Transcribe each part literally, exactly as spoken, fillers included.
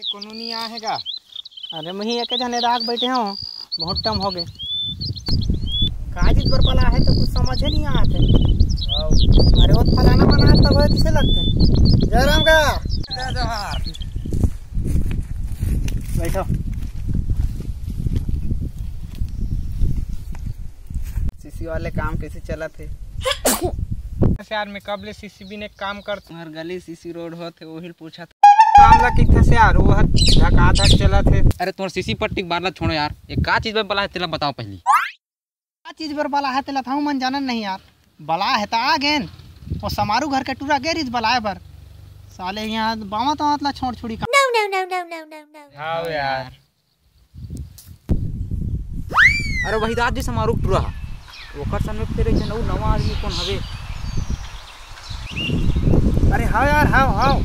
कोनो नहीं आए हे गा? अरे, मैं ही एक जने राख बैठे हूँ, बहुत टाइम हो गए। का चीज बर बला है तो कुछ समझे नहीं आते। अरे, वो फलाना बना तब है, किसे लगते? जयराम का। जय जोहार। बैठो। सीसी वाले काम कैसे चलत है? यार, मैं कब ले सीसी बिने काम कर, तुम्हार गली सीसी रोड होत है, वही पूछा काम ला किथे यार, वो हर धकाधक चलत हे। अरे, तोर सीसी पट्टी के बात ला छोड़ो यार, ये का चीज बर बला है, तेला बताओ पहली। का चीज बर बला है, तेला थाऊ मन जानन नहीं यार। बला है त आ गेन, वो समारू घर के टूरा गे रिहिस बलाए बर। साले यहाँ बावत आवत ला छोड़ छुड़ी का। No, no, no, no, no, no, no। हाँ यार। अरे, वही रात जी समारू के टूरा हा। ओकर संग में फिर एक झन अउ नवा आदमी कौन हवे? अरे, हाव यार, हाव, हाव।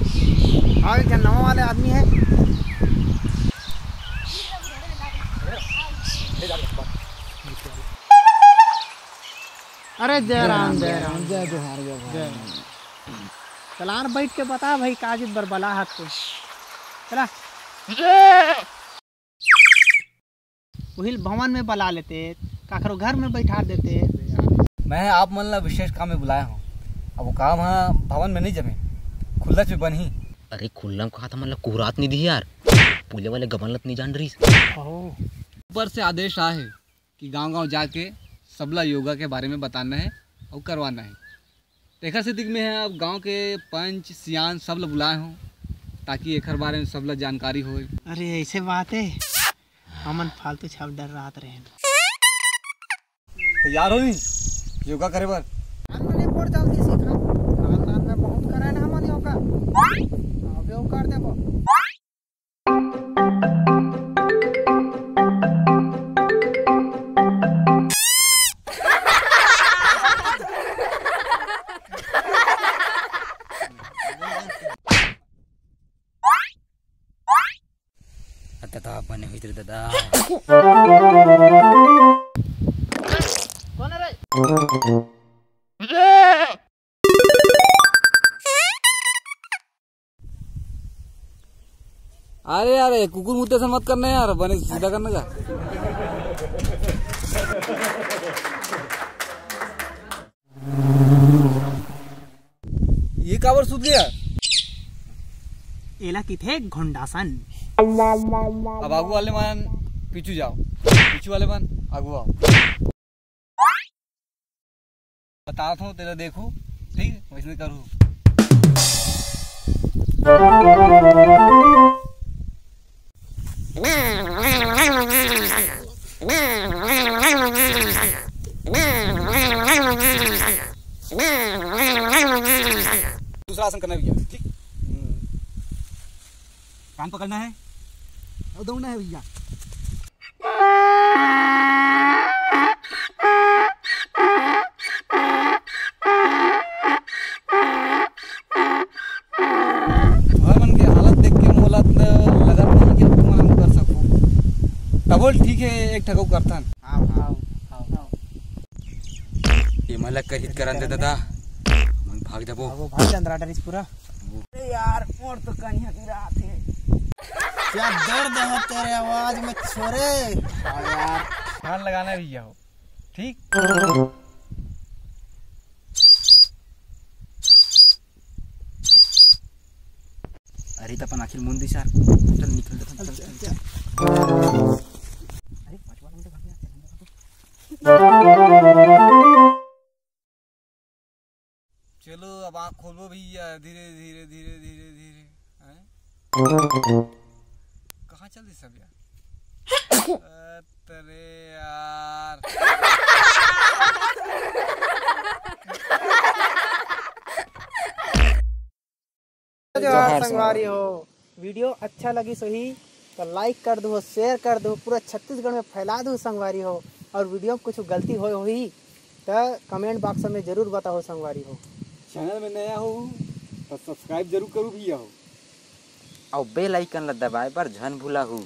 हाव, एक झन नवा वाले आदमी है। अरे, जय राम, जय राम। जय जोहार, जय जोहार। जय। चला यार, बैठ के बता भाई, का चीज बर बला हक तू? चला। उहिल भवन में बला लेते, काकरो घर में बैठा देते। मैं आप मन ला विशेष काम में बुलाया हूँ। अब वो काम हा भवन में नहीं जमे, खुल्लच में बनही। अरे खुल्ला में कहा था, मन ला कुहरात नहीं दी यार, पूले वाले गबन लत नहीं जान रही। ओहो। ऊपर से आदेश आए है कि गांव-गांव जाके सबला योगा के बारे में बताना है और करवाना है। तेखर सेती मैं ह अब गांव के पंच, सियान सब ल बुलाए हूँ, ताकि एखर बारे में सब ल जानकारी होए। अरे, ऐसे बात है, हमन फालतू छाप डर राहत रहेन। तैयार हो योगा करे बर? हमन ने पोर जल्दी सीखा, नान नान में बहुत करे ना हमन योगा। अबे वो कर देबो। अत्ता तो आप बने हुई तेरे दादा। कौन है रे? अरे यार, ये कुकुर मुत्ते से मत करना यार, बने सीधा करने का। ये काबर सूत गया? एला किथे घोंडासन। अब आगू वाले मन पीछू जाओ, पीछू वाले मन आगू आओ। बतावत हूँ, तेला देखू, ठीक, वैसने करू। दूसरा आसन करना है भैया, ठीक। हम्म। कान पकड़ना है और दौड़ना है भैया। तुहर मन के हालत देख के मोला त लगत नहीं कि तुमन हम कर सकू। तबो ठीक है, एक ठगऊ करथन। हाँ, हाँ, हाँ, हाँ। ये मला करित करन दे दादा, मन भाग जाबो। अब वो भाग जा अंदर डरिस पूरा। अरे यार, मोर तो कनिया गिरा थे। क्या दर्द है तेरे आवाज में छोरे। हाँ यार, ध्यान लगाना भैया हो, ठीक। अरे, त अपन आखिर मुंदी सार। चल, निकल, चल, चल, चल, चल। अरे, पाँच बार मुझे भाग गया, चल, हम लोग को। चलो, अब आँख खोलो भैया, धीरे, धीरे, धीरे, धीरे, धीरे। हैं? कहाँ चल दी सब यार? अरे यार। जोहार संगवारी हो, video अच्छा लगिस होही त like कर दो, share कर दो, पूरा छत्तीसगढ़ में फैला दो संगवारी हो। और video में कुछ गलती होए होही त comment box में जरूर बताओ संगवारी हो। Channel में नया हो त subscribe जरूर करू भैया हो। और bell icon ला दबाए बर झन भूला हो।